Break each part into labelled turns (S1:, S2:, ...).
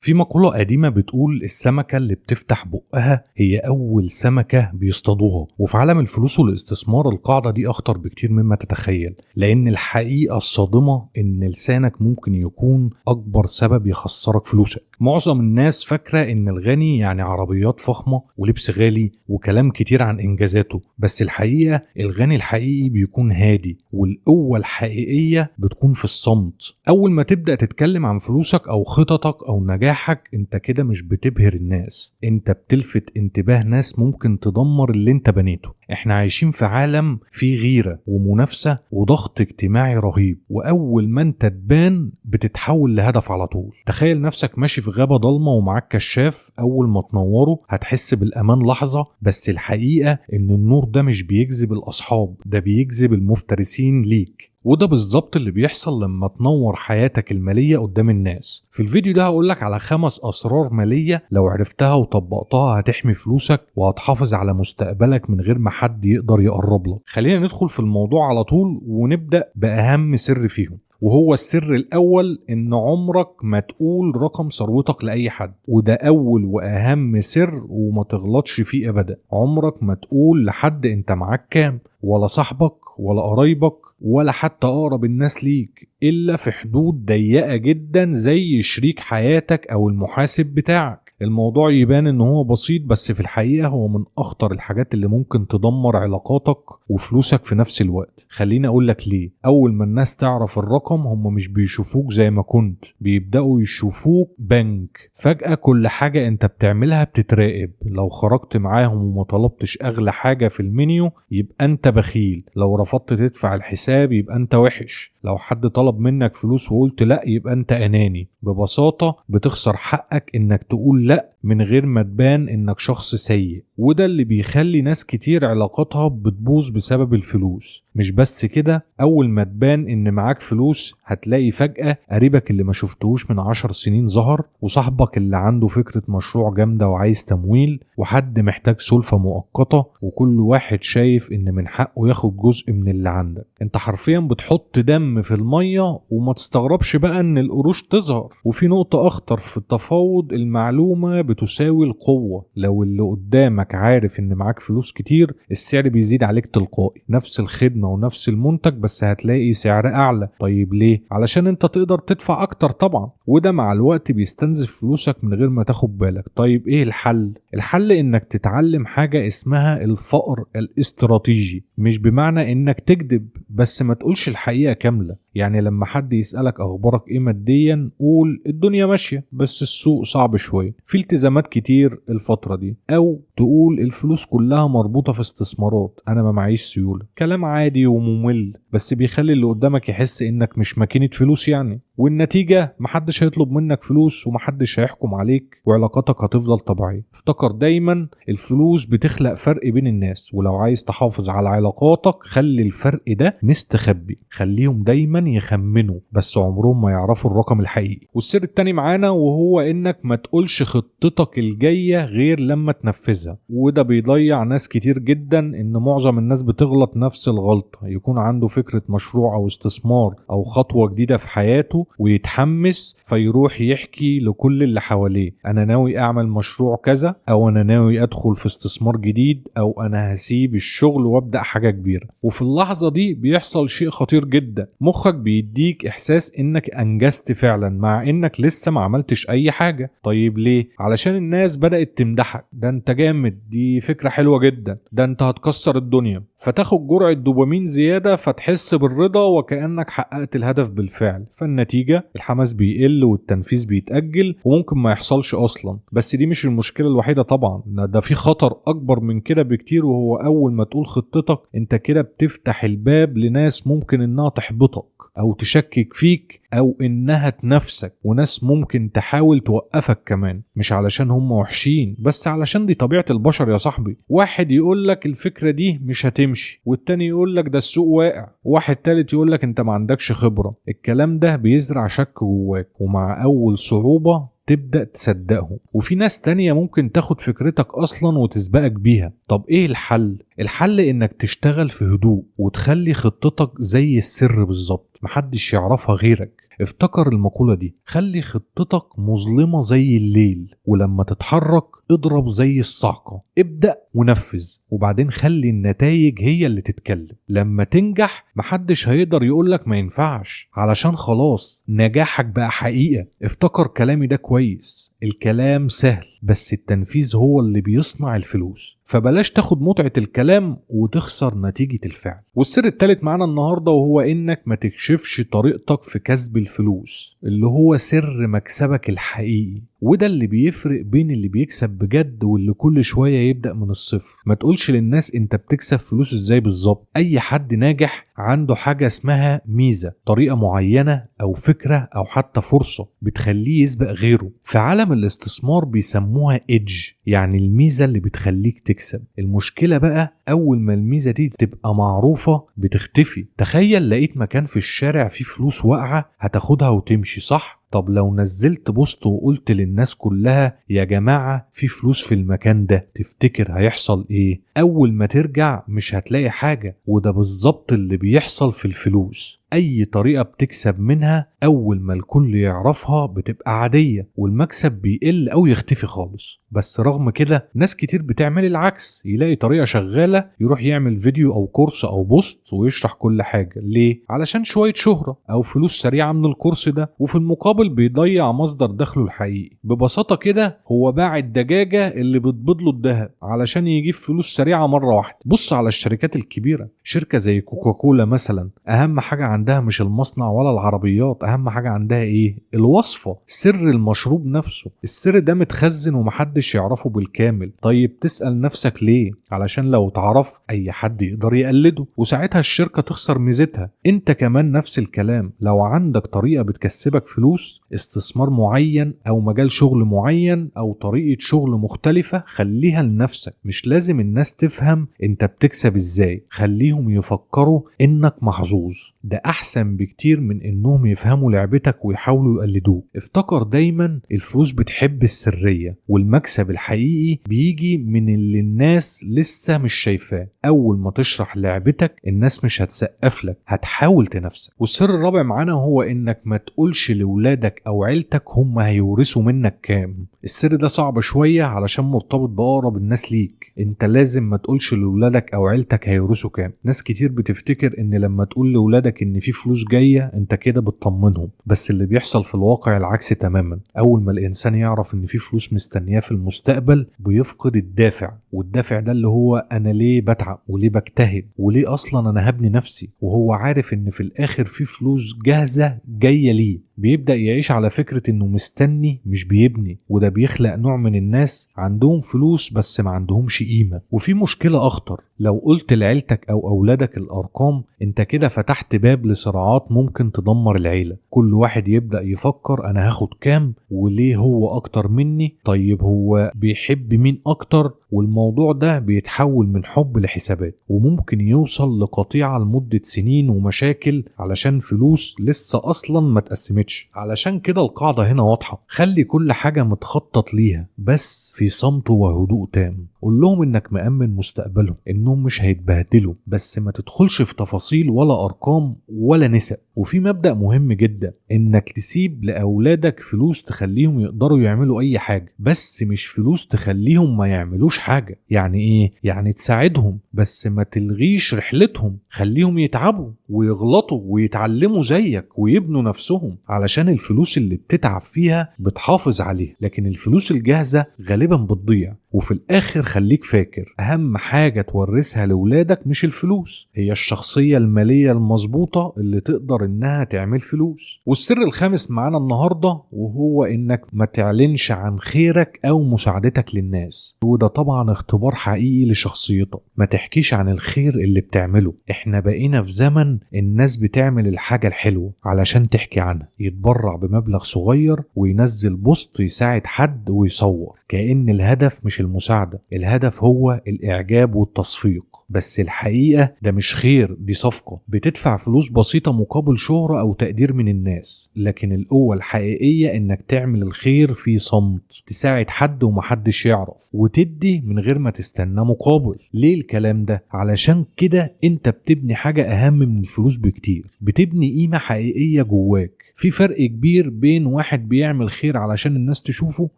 S1: في مقولة قديمة بتقول السمكة اللي بتفتح بقها هي أول سمكة بيصطادوها. وفي عالم الفلوس والاستثمار القاعدة دي أخطر بكتير مما تتخيل، لأن الحقيقة الصادمة إن لسانك ممكن يكون أكبر سبب يخسرك فلوسك. معظم الناس فاكرة إن الغني يعني عربيات فخمة ولبس غالي وكلام كتير عن إنجازاته، بس الحقيقة الغني الحقيقي بيكون هادي، والقوة الحقيقية بتكون في الصمت. أول ما تبدأ تتكلم عن فلوسك أو خططك أو نجاحك، انت كده مش بتبهر الناس، انت بتلفت انتباه ناس ممكن تدمر اللي انت بنيته. احنا عايشين في عالم فيه غيرة ومنافسة وضغط اجتماعي رهيب، واول ما انت تبان بتتحول لهدف على طول. تخيل نفسك ماشي في غابة ضلمة ومعاك كشاف، اول ما تنوره هتحس بالامان لحظة، بس الحقيقة ان النور ده مش بيجذب الاصحاب، ده بيجذب المفترسين ليك. وده بالظبط اللي بيحصل لما تنور حياتك المالية قدام الناس. في الفيديو ده هقولك على 5 أسرار مالية لو عرفتها وطبقتها هتحمي فلوسك وهتحافظ على مستقبلك من غير ما حد يقدر يقرب لك. خلينا ندخل في الموضوع على طول ونبدأ بأهم سر فيهم، وهو السر الأول، إن عمرك ما تقول رقم ثروتك لأي حد. وده أول وأهم سر وما تغلطش فيه أبدا. عمرك ما تقول لحد أنت معاك كام، ولا صاحبك ولا قرايبك ولا حتى أقرب الناس ليك، إلا في حدود ضيقة جدا زي شريك حياتك أو المحاسب بتاعك. الموضوع يبان إن هو بسيط، بس في الحقيقة هو من أخطر الحاجات اللي ممكن تدمر علاقاتك وفلوسك في نفس الوقت. خليني أقولك ليه. أول ما الناس تعرف الرقم هم مش بيشوفوك زي ما كنت، بيبدأوا يشوفوك بنك. فجأة كل حاجة أنت بتعملها بتتراقب. لو خرجت معاهم وما طلبتش أغلى حاجة في المنيو يبقى أنت بخيل، لو رفضت تدفع الحساب يبقى أنت وحش، لو حد طلب منك فلوس وقلت لأ يبقى أنت أناني. ببساطة بتخسر حقك إنك تقول لأ من غير ما تبان إنك شخص سيء. وده اللي بيخلي ناس كتير علاقاتها بتبوظ بسبب الفلوس. مش بس كده، أول ما تبان إن معاك فلوس هتلاقي فجأة قريبك اللي ما شفتهوش من 10 سنين ظهر، وصاحبك اللي عنده فكرة مشروع جامدة وعايز تمويل، وحد محتاج سلفة مؤقتة، وكل واحد شايف إن من حقه ياخد جزء من اللي عندك. انت حرفيا بتحط دم في المية، وما تستغربش بقى إن القروش تظهر. وفي نقطة أخطر في التفاوض، المعلومة بتساوي القوة. لو اللي قدامك عارف إن معاك فلوس كتير السعر بيزيد عليك تلقائي، نفس الخدمة ونفس المنتج بس هتلاقي سعر أعلى. طيب ليه؟ علشان انت تقدر تدفع أكتر طبعا، وده مع الوقت بيستنزف فلوسك من غير ما تاخد بالك. طيب ايه الحل؟ الحل انك تتعلم حاجة اسمها الفقر الاستراتيجي. مش بمعنى انك تكذب، بس ما تقولش الحقيقة كاملة. يعني لما حد يسألك أخبارك إيه ماديا، قول الدنيا ماشية بس السوق صعب شوية، في التزامات كتير الفترة دي، أو تقول الفلوس كلها مربوطة في استثمارات، أنا ما معيش سيولة. كلام عادي وممل، بس بيخلي اللي قدامك يحس إنك مش ماكينة فلوس يعني. والنتيجة محدش هيطلب منك فلوس ومحدش هيحكم عليك، وعلاقاتك هتفضل طبيعية. افتكر دايما الفلوس بتخلق فرق بين الناس، ولو عايز تحافظ على علاقاتك خلي الفرق ده مستخبي، خليهم دايما يخمنوا بس عمرهم ما يعرفوا الرقم الحقيقي. والسر التاني معانا، وهو انك ما تقولش خطتك الجاية غير لما تنفذها. وده بيضيع ناس كتير جدا، ان معظم الناس بتغلط نفس الغلطة. يكون عنده فكرة مشروع او استثمار او خطوة جديدة في حياته ويتحمس، فيروح يحكي لكل اللي حواليه، انا ناوي اعمل مشروع كذا، او انا ناوي ادخل في استثمار جديد، او انا هسيب الشغل وابدأ حاجة كبيرة. وفي اللحظة دي بيحصل شيء خطير جدا، مخك بيديك احساس انك انجزت فعلا مع انك لسه ما عملتش اي حاجة. طيب ليه؟ علشان الناس بدأت تمدحك، ده انت جامد، دي فكرة حلوة جدا، ده انت هتكسر الدنيا. فتاخد جرعة دوبامين زيادة فتحس بالرضا وكأنك حققت الهدف بالفعل. فالنتيجة الحماس بيقل والتنفيذ بيتأجل وممكن ما يحصلش أصلا. بس دي مش المشكلة الوحيدة طبعا، ده في خطر أكبر من كده بكتير، وهو أول ما تقول خطتك انت كده بتفتح الباب لناس ممكن انها تحبطك أو تشكك فيك أو إنها تنافسك، وناس ممكن تحاول توقفك كمان، مش علشان هم وحشين بس علشان دي طبيعة البشر يا صاحبي. واحد يقولك الفكرة دي مش هتمشي، والتاني يقولك ده السوق واقع، وواحد تالت يقولك انت ما عندكش خبرة. الكلام ده بيزرع شك جواك، ومع أول صعوبة تبدأ تصدقهم. وفي ناس تانية ممكن تاخد فكرتك أصلا وتسبقك بيها. طب إيه الحل؟ الحل إنك تشتغل في هدوء وتخلي خطتك زي السر بالظبط، محدش يعرفها غيرك. افتكر المقولة دي، خلي خطتك مظلمة زي الليل، ولما تتحرك اضرب زي الصعقة. ابدأ ونفذ، وبعدين خلي النتائج هي اللي تتكلم. لما تنجح محدش هيقدر يقولك ما ينفعش، علشان خلاص نجاحك بقى حقيقة. افتكر كلامي ده كويس، الكلام سهل بس التنفيذ هو اللي بيصنع الفلوس، فبلاش تاخد متعة الكلام وتخسر نتيجة الفعل. والسر الثالث معانا النهاردة وهو انك ما تكشفش طريقتك في كسب الفلوس، اللي هو سر مكسبك الحقيقي، وده اللي بيفرق بين اللي بيكسب بجد واللي كل شوية يبدأ من الصفر. ما تقولش للناس انت بتكسب فلوس ازاي بالظبط. اي حد ناجح عنده حاجة اسمها ميزة، طريقة معينة او فكرة او حتى فرصة بتخليه يسبق غيره. في عالم الاستثمار بيسموها edge، يعني الميزة اللي بتخليك تكسب. المشكلة بقى اول ما الميزة دي تبقى معروفة بتختفي. تخيل لقيت مكان في الشارع فيه فلوس واقعة، هتاخدها وتمشي صح؟ طب لو نزلت post وقلت للناس كلها يا جماعة في فلوس في المكان ده، تفتكر هيحصل ايه؟ اول ما ترجع مش هتلاقي حاجة. وده بالظبط اللي بيحصل في الفلوس. اي طريقة بتكسب منها اول ما الكل يعرفها بتبقى عادية، والمكسب بيقل او يختفي خالص. بس رغم كده ناس كتير بتعمل العكس، يلاقي طريقة شغالة يروح يعمل فيديو او كورس او post ويشرح كل حاجة. ليه؟ علشان شوية شهرة او فلوس سريعة من الكورس ده، وفي المقابل بيضيع مصدر دخله الحقيقي. ببساطة كده هو باع الدجاجة اللي بتبيض له الذهب علشان يجيب فلوس سريعة مرة واحدة. بص على الشركات الكبيرة، شركة زي كوكاكولا مثلا، اهم حاجة عندها مش المصنع ولا العربيات، اهم حاجة عندها ايه؟ الوصفة، سر المشروب نفسه. السر ده متخزن ومحدش يعرفه بالكامل. طيب تسأل نفسك ليه؟ علشان لو اتعرف اي حد يقدر يقلده، وساعتها الشركة تخسر ميزتها. انت كمان نفس الكلام، لو عندك طريقة بتكسبك فلوس، استثمار معين او مجال شغل معين او طريقة شغل مختلفة، خليها لنفسك. مش لازم الناس تفهم انت بتكسب ازاي، خليهم يفكروا انك محظوظ. ده احسن بكتير من انهم يفهموا لعبتك ويحاولوا يقلدوك. افتكر دايما الفلوس بتحب السرية، والمكسب الحقيقي بيجي من اللي الناس لسه مش شايفاه. اول ما تشرح لعبتك الناس مش هتسقف لك، هتحاول تنافسك. والسر الرابع معانا هو انك ما تقولش لولادك او عيلتك هم هيورثوا منك كام. السر ده صعب شوية علشان مرتبط بأقرب الناس ليك. انت لازم ما تقولش لولادك او عيلتك هيورثوا كام. ناس كتير بتفتكر ان لما تقول لولادك ان في فلوس جاية انت كده بتطمنهم، بس اللي بيحصل في الواقع العكس تماما. اول ما الانسان يعرف ان في فلوس مستنياه في المستقبل بيفقد الدافع، والدافع ده اللي هو انا ليه بتعب وليه بجتهد وليه اصلا انا هبني نفسي، وهو عارف ان في الاخر في فلوس جاهزة جاية ليه. بيبدأ يعيش على فكرة انه مستني مش بيبني، وده بيخلق نوع من الناس عندهم فلوس بس ما عندهمش قيمة. وفي مشكلة اخطر، لو قلت لعيلتك او اولادك الارقام انت كده فتحت باب لصراعات ممكن تدمر العيلة. كل واحد يبدأ يفكر انا هاخد كام وليه هو اكتر مني، طيب هو بيحب مين اكتر، والموضوع ده بيتحول من حب لحسابات، وممكن يوصل لقطيعة لمدة سنين ومشاكل علشان فلوس لسه اصلا ما تقسمتش. علشان كده القاعدة هنا واضحة، خلي كل حاجة متخطط ليها بس في صمت وهدوء تام. قول لهم انك مأمن مستقبلهم، انهم مش هيتبهدلوا، بس ما تدخلش في تفاصيل ولا ارقام ولا نسب. وفي مبدأ مهم جدا، انك تسيب لأولادك فلوس تخليهم يقدروا يعملوا اي حاجة، بس مش فلوس تخليهم ما يعملوش حاجة. يعني ايه؟ يعني تساعدهم بس ما تلغيش رحلتهم، خليهم يتعبوا ويغلطوا ويتعلموا زيك ويبنوا نفسهم، علشان الفلوس اللي بتتعب فيها بتحافظ عليها، لكن الفلوس الجاهزة غالبا بتضيع. وفي الاخر خليك فاكر اهم حاجة تورثها لولادك مش الفلوس، هي الشخصية المالية المظبوطة اللي تقدر انها تعمل فلوس. والسر الخامس معانا النهاردة وهو انك ما تعلنش عن خيرك او مساعدتك للناس، وده طبعا اختبار حقيقي لشخصيتك. ما تحكيش عن الخير اللي بتعمله، احنا بقينا في زمن الناس بتعمل الحاجة الحلوة علشان تحكي عنها، يتبرع بمبلغ صغير وينزل post يساعد حد ويصور، كأن الهدف مش المساعدة، الهدف هو الإعجاب والتصفيق. بس الحقيقة ده مش خير، دي صفقة بتدفع فلوس بسيطة مقابل شهرة أو تقدير من الناس. لكن القوة الحقيقية إنك تعمل الخير في صمت، تساعد حد ومحدش يعرف، وتدي من غير ما تستنى مقابل. ليه الكلام ده؟ علشان كده انت بتبني حاجة أهم من الفلوس بكتير، بتبني قيمة حقيقية جواك. في فرق كبير بين واحد بيعمل خير علشان الناس تشوفه،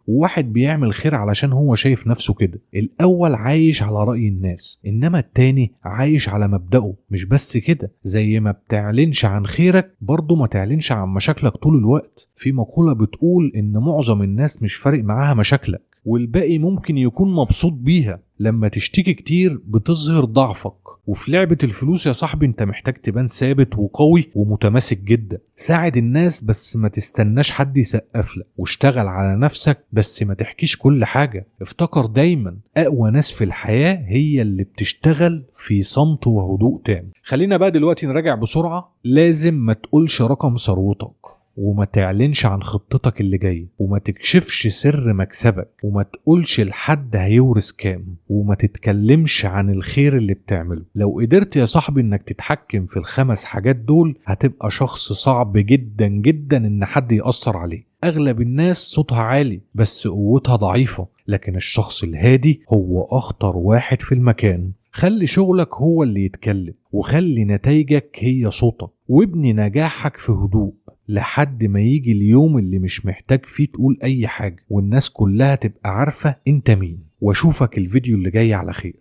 S1: وواحد بيعمل خير علشان هو شايف نفسه كده. الأول عايش على رأي الناس، إنما التاني عايش على مبدأه. مش بس كده، زي ما بتعلنش عن خيرك برضه ما تعلنش عن مشاكلك طول الوقت. في مقولة بتقول إن معظم الناس مش فارق معاها مشاكلك، والباقي ممكن يكون مبسوط بيها. لما تشتكي كتير بتظهر ضعفك. وفي لعبة الفلوس يا صاحبي انت محتاج تبان ثابت وقوي ومتماسك جدا. ساعد الناس بس ما تستناش حد يسقف لك، واشتغل على نفسك بس ما تحكيش كل حاجة. افتكر دايما اقوى ناس في الحياة هي اللي بتشتغل في صمت وهدوء تام. خلينا بقى دلوقتي نراجع بسرعة. لازم ما تقولش رقم ثروتك، وما تعلنش عن خطتك اللي جاية، وما تكشفش سر مكسبك، وما تقولش لحد هيورث كام، وما تتكلمش عن الخير اللي بتعمله. لو قدرت يا صاحبي انك تتحكم في ال5 حاجات دول هتبقى شخص صعب جدا جدا ان حد يأثر عليه. اغلب الناس صوتها عالي بس قوتها ضعيفة، لكن الشخص الهادي هو اخطر واحد في المكان. خلي شغلك هو اللي يتكلم، وخلي نتائجك هي صوتك، وابني نجاحك في هدوء لحد ما يجي اليوم اللي مش محتاج فيه تقول أي حاجة، والناس كلها تبقى عارفة انت مين. واشوفك الفيديو اللي جاي على خير.